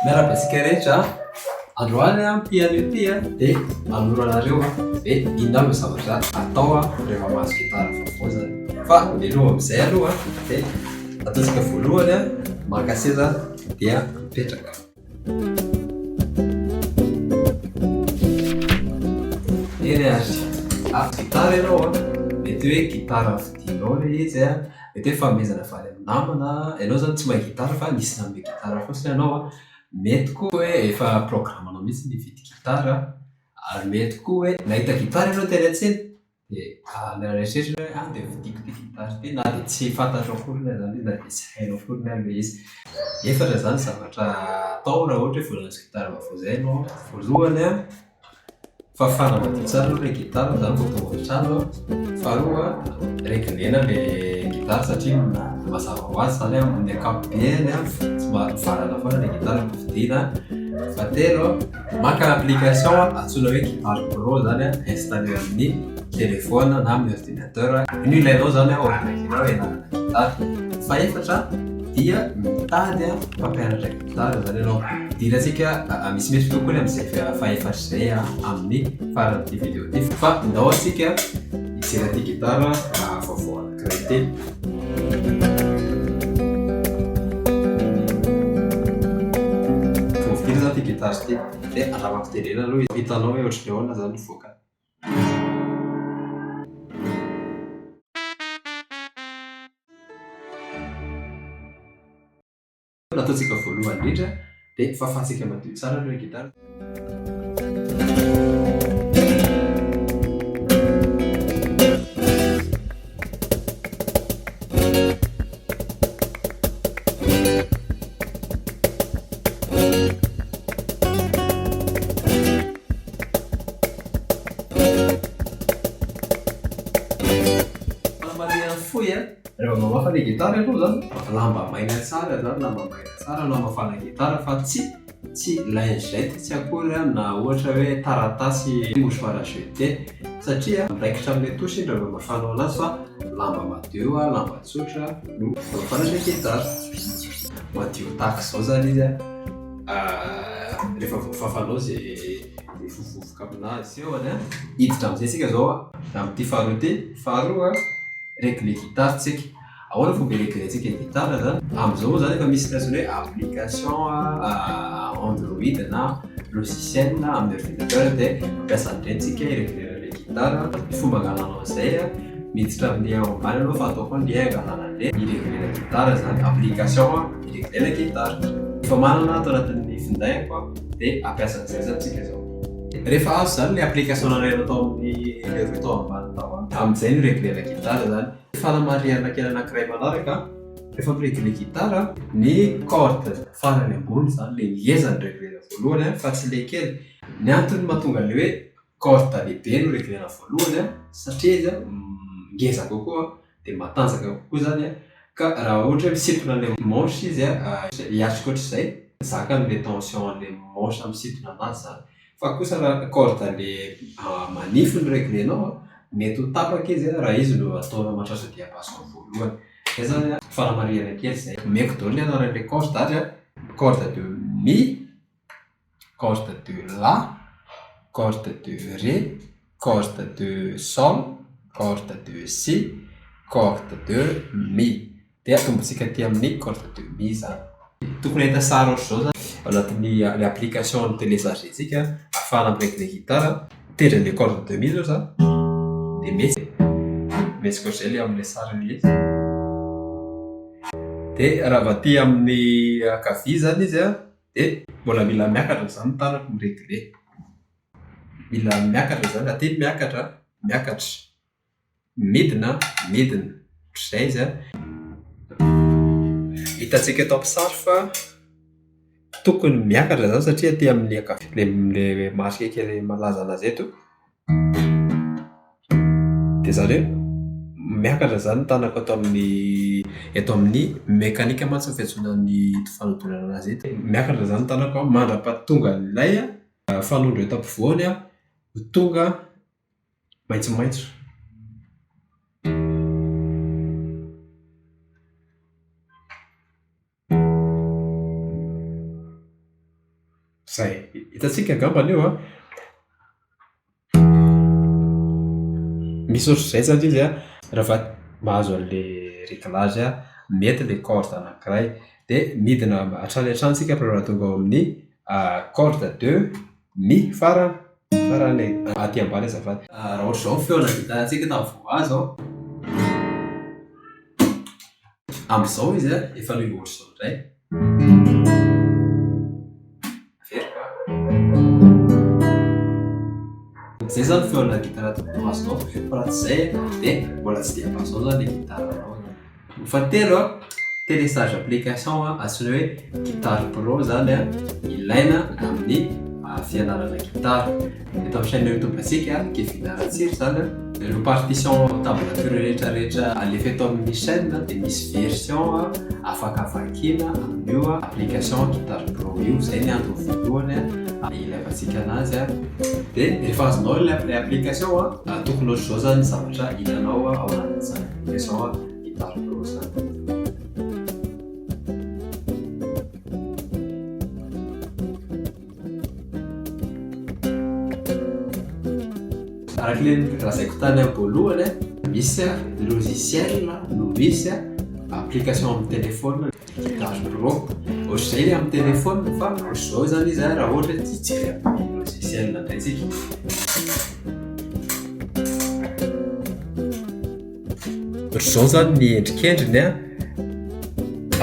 Miarahaba antsika rehetra a! Androany aho ity anio ity dia hanoro anareo hoe inona avy ny zavatra atao rehefa mahazo gitara vaovao izany. Fa mialoha amin'izay aloha dia ataontsika voalohany maka seza dia mipetraka. Eny ary, azo gitara ianao an, mety hoe gitara vidianao ilay izy an, mety hoe fanomezana avy any amin'ny namana, ianao izany tsy mahay gitara fa nisy nanome gitara fotsiny anao an, mety koa hoe efa programanao mihitsy ny hividy gitara, ary mety koa hoe nahita gitara ianao teny an-tsena Dia miala eritreritra hoe ah dia vidiako ity gitara ity na dia tsy fantatrao akory aza izany izy na dia tsy hainao akory ary ilay izy. Efatra izany ny zavatra atao raha ohatra hoe vao nahazo gitara vaovao izay ianao an. Voalohany an, fafana madio tsara aloha ilay gitara izany vao tonga ao an-trano an. Faharoa an, reglena ilay gitara satria mazava ho azy izany an, amin'ny ankapobeny an, somary mivarana foana ilay gitara vao vidiana. Fahatelo an. Maka application antsoina hoe Guitar Pro zany installer amin'ny téléphone na amin'ny ordinateur. Io no ilainao zany aoriana kely ao hianarana gitara. Fahefatra dia mitady mpampianatra gitara zany ianao. Hidirantsika misimisy kokoa ny amin'izay fahefatra izay amin'ny faran'ity vidéo ity. Fa ndao antsika hijery an'ity gitara vaovao anankiray ity. Vao vidiana izany ity gitara ity dia andramako tenena aloha izy, hitanao hoe ohatran'ny ahoana izany ny vokany. Ny ataontsika voalohany indrindra dia fafantsika madio tsara aloha ilay gitara. Fanamarihana fohy a! Rehefa mamafa ilay gitara ianao zany, lamba maina tsara zany, lamba maina tsara no hamafana gitara fa tsy tsy lingette tsy akory na ohatra hoe taratasy mouchoir à jeter satria miraikitra amin'ilay touche iny raha vao mafanao anazy fa lamba madio, lamba tsotra no hamafana ilay gitara. Madio tahaka izao zany izy an, rehefa voafafanao izay vovovoka aminazy eo an, hiditra amin'izay isika izao amin'ity faharoa ity, faharoa. Regler guitare tsika. Ahoana fomba hi-regler-ntsika guitare zany? Amin'izao moa zany efa misy ny antsoina hoe application android na logiciel amin'ny ordinateur dia mampiasa an'ireny tsika hi-regler an'ilay guitare. Ny fomba angalanao an'izay miditra amin'ny ao ambany aloha fa atao koa ny lien angalana an'ilay hi-regler guitare zany, application hi-regler guitare. Efa manana ato anatin'ny findaiko dia hampiasa an'izay zany tsika izao. Rehefa azo izany ilay application nalaina tao amin'ny ilay rohy tao ambany tao an, amin'izay no regler-na gitara izany. Fanamarihana kely anankiray manaraka, rehefa mi-regler gitara, ny corde farany ambony izany ilay ngeza no regler-na voalohany an, fa tsy ilay kely. Ny antony mahatonga an'ilay hoe corde lehibe no regler-na voalohany an, satria izy an ngeza kokoa dia matanjaka kokoa izany an, ka raha ohatra hoe misintona an'ilay manche izy an, hiatrika ohatr'izay, zakany ilay tension an'ilay manche misintona anazy izany. Fa kosa raha corde le manify no regler-nao an, mety ho tapaka izy raha izy no ataonao mahatratra diapason voalohany. Izay izany an, fanamarihana kely izay. Omeko daholo ny anaran'ilay corde ary an, corde de mi, corde de la, corde de ré, corde de sol, corde de si, corde de mi. Dia atombontsika aty amin'ny corde de mi izany. Tokony hahita sary ohatr'izao izany ao anatin'ny ilay application no-télécharger-ntsika ahafahana mi-regler gitara. Mitendry an'ilay corde de mi izao za dia mihetsika, mihetsika ohatr'izay ilay amin'ilay sary ilay izy. Dia raha avy aty amin'ny ankavia izany izy an, dia mbola mila miakatra izany ny tanako mi-regler. Mila miakatra izany, aty miakatra, miakatra. Midina, midina. Ohatr'izay izy an. Hitantsika eto amin'ny sary fa tokony miakatra izany satria aty amin'ny ankavia ilay marika kely malaza anazy eto. Dia izany hoe miakatra izany ny tanako ato amin'ny eto amin'ny mekanika mantsy ny fiantsoana ny fanodinana anazy eto. Miakatra izany ny tanako an mandra-pahatonga an'ilay fanondro eto ampovoany an ho tonga maitsomaitso. Izay. Hitantsika angambany io an. Misy ohatr'izay izany izy an, rehefa mahazo an'ilay réglage mety ilay corde anankiray. Dia midina hatrany hatrany isika rehefa tonga ao amin'ny corde de mi farany, farany aty ambany azafady. Raha ohatr'izao ny feona gitarantsika tamin'ny vao azo an. Amin'izao izy an, efa niova ohatr'izao indray. Averiko an. Izay izany feona gitara tokony ho azonao fa raha tsy izay dia mbola tsy dia azonao izany ilay gitaranao izany. Ny fahatelo an, télécharge application antsoina hoe Guitar Pro izany an, ilaina amin'ny fianarana gitara. Eto amin'ny chaîne youtube antsika, Kevin Ratsiry izany an, ireo partition tablature rehetra rehetra alefa eto amin'ny chaîne dia misy version afaka vakiana amin'io application Guitar Pro io, izay ny antony voalohany ilaivantsika anazy. Dia rehefa azonao ilay application an, tokony ohatr'izao izany ny zavatra hitanao ao anatin'izany application Guitar Pro izany. Araka ilay nolazaiko tany am-boalohany, misy logiciel no misy application amin'ny téléphone Guitar Pro. Ohatr'izay ilay amin'ny téléphone fa ohatr'izao izany izy raha ohatra hoe hijery amin'ny logiciel indray tsika. Ohatr'izao izany ny endrikendriny an,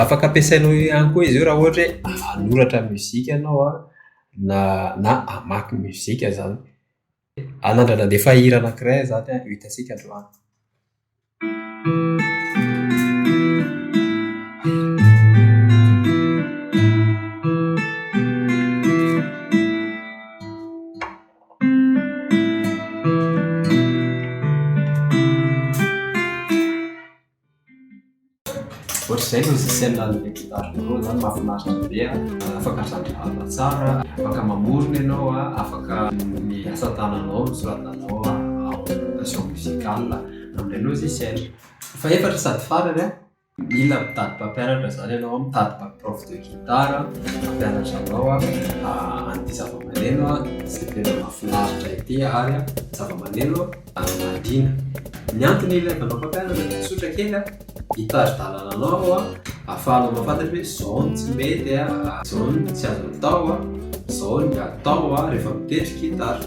afaka ampiasainao ihany koa izy io raha ohatra hoe hanoratra mozika ianao an, na na hamaky mozika izany. Hanandrana handefa hira anankiray izany an, io hitantsika androany. Ohatr'izay ny logiciel an'ilay guitare pro zany mahafinaritra be an, afaka trandrahana tsara, afaka mamorona ianao an, afaka ny asa tananao no soratanao ao amin'ny notation musicale amin'ilay logiciel. Fahefatra sady farany an. Mila mitady mpampianatra izany ianao, mitady prof de guitare hampianatra anao an'ity zavamaneno izay tena mahafinaritra ity ary zavamaneno mahaliana. Ny antony ilaivanao mpampianatra dia tsotra kely, hitari-dalana anao ahafahanao mahafantatra hoe izao no tsy mety, izao no tsy azo atao, izao no atao rehefa mitendry guitare.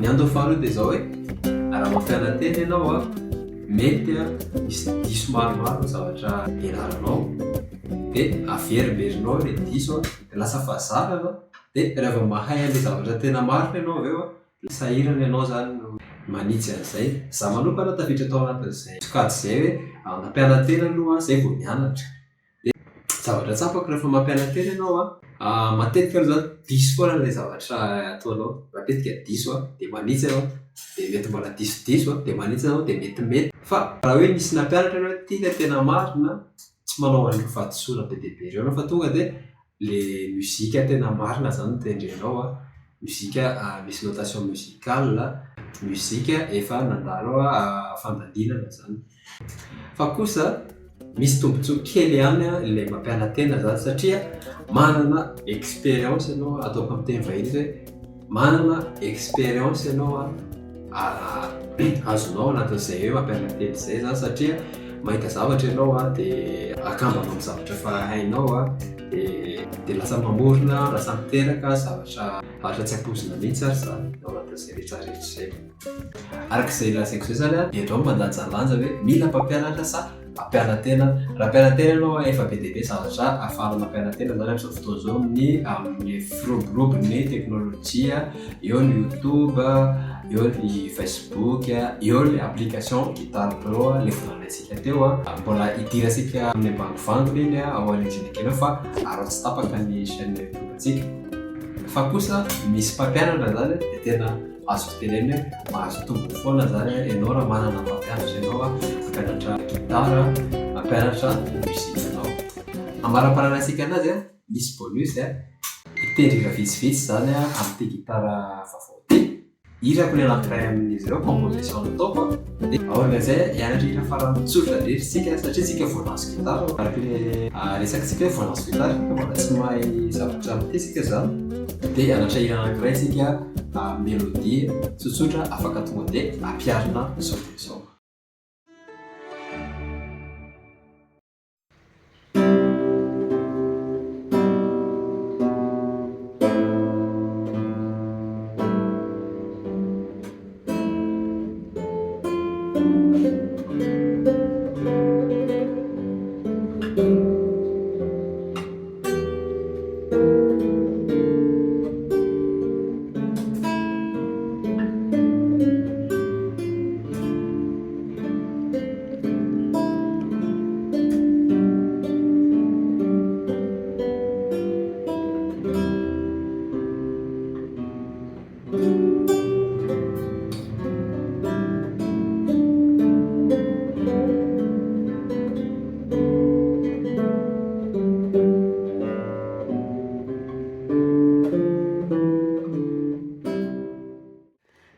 Ny antony faharoa dia izao hoe raha mampiana-tena ianao, Mety hisy diso maromaro ny zavatra ianaranao dia averimberinao ilay diso dia lasa fahazarana dia rehefa mahay an'ilay zavatra tena marina ianao avy eo dia sahirana ianao izany no manitsy an'izay. Izaho manokana tafiditra tao anatin'izay sokajy izay hoe nampiana-tena aloha aho izay vao nianatra. Dia zavatra tsapako rehefa mampiana-tena ianao an, matetika aloha izany diso foana ilay zavatra ataonao, matetika diso an, dia manitsy ianao, dia mety mbola disodiso an, dia manitsy ianao dia metimety. Fa raha hoe nisy nampianatra ianao hoe ity ilay tena marina, tsy manao an'ireo fahadisoana be dia be ireo ianao fa tonga dia ilay mozika tena marina izany no tendrenao an, mozika misy notation musicale, mozika efa nandalo fandalinana izany. Fa kosa misy tombontsoa kely ihany ilay mampiana-tena izany satria manana expérience ianao, ataoko amin'ny teny vahiny izy hoe manana expérience ianao azonao anatin'izay hoe mampiana-tena izay izany satria mahita zavatra ianao dia akambanao amin'ny zavatra efa hainao dia lasa mamorona, lasa miteraka zavatra zavatra tsy ampoizina mihitsy ary izany ao anatin'izay rehetra rehetra izay. Araka izay lazaiko izay izany dia ianao no mandanjalanja hoe mila mpampianatra sa hampiana-tena. Raha hampiana-tena ianao efa be dia be zavatra ahafahana mampiana-tena izany amin'izao fotoana izao amin'ny amin'ny firoborobon'ny teknolojia, eo ny youtube, eo ny facebook, eo ny application guitare pro ilay vao nalaintsika teo. Mbola hidirantsika amin'ny ambangovangony iny ao aorian'ny kely ao fa araho tsy tapaka ny chaîne youtube antsika. Fa kosa misy mpampianatra izany dia tena Azoko tenenina hoe mahazo tombony foana zany ianao raha manana mpampianatra ianao mampianatra gitara, mampianatra musique anao. Amaraparanantsika anazy misy bonus hitendry hira vitsivitsy zany amin'ity gitara vaovao ity. Hirako ny anankiray amin'izy ireo, composition nataoko an. Dia aorian'izay hianatra hira farany tsotra indrindra isika satria isika vao nahazo gitara, araka ilay resakitsika hoe vao nahazo gitara isika mbola tsy mahay zavatra amin'ity isika izany. Dia hianatra hira anankiray isika, mélodie tsotsotra afaka tonga dia ampiharina izao dia izao.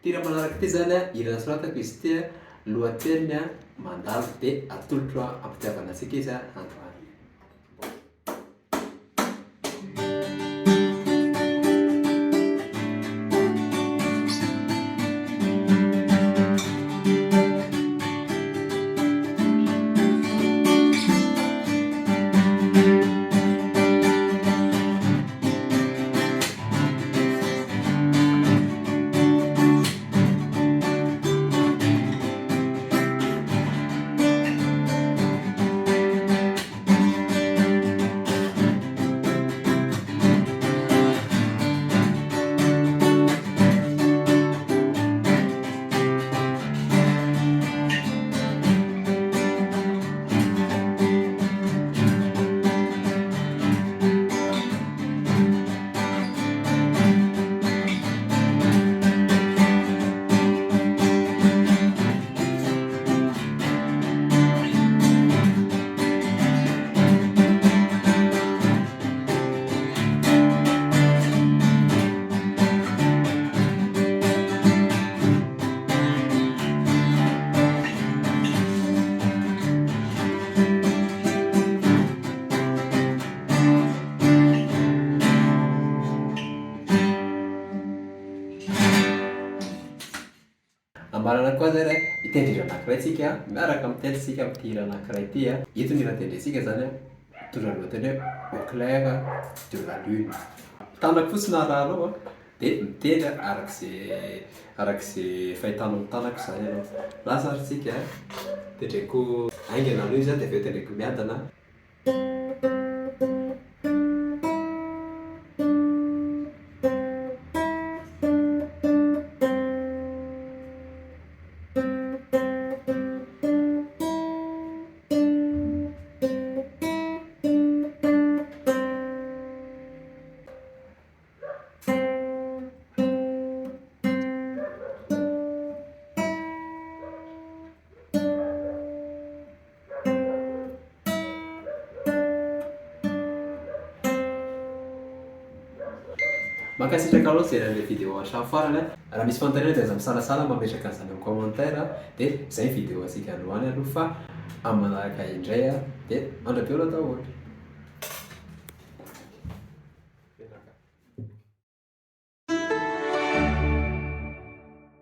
Ity hira manaraka ity zany a, hira nosoratako izy ity a, lohateniny a, mandalo dia atolotro am-pitiavana antsika izy androany. Ambarana koa zay re, hitendry hira anankiray tsika, miaraka mitendry tsika amin'ity hira anankiray ity a. Eto ny hira tendrentsika zany a, mitondra ny lohateny hoe Au clair de la lune. Tanako fotsiny arahanao a, dia mitendry arak'izay arak'izay fahitanao ny tanako izany ianao. Lasa ary tsika a, tendreko haingana aloha izy a, dia avy eo tendreko miadana. Mankasitraka anao nijery an'ilay vidéo hatramin'ny farany a. Raha misy fanontaniana dia aza misalasala mametraka an'izany amin'ny commentaire dia izay ny vidéo antsika androany aloha fa amin'ny manaraka indray dia mandra-pihaona daholo.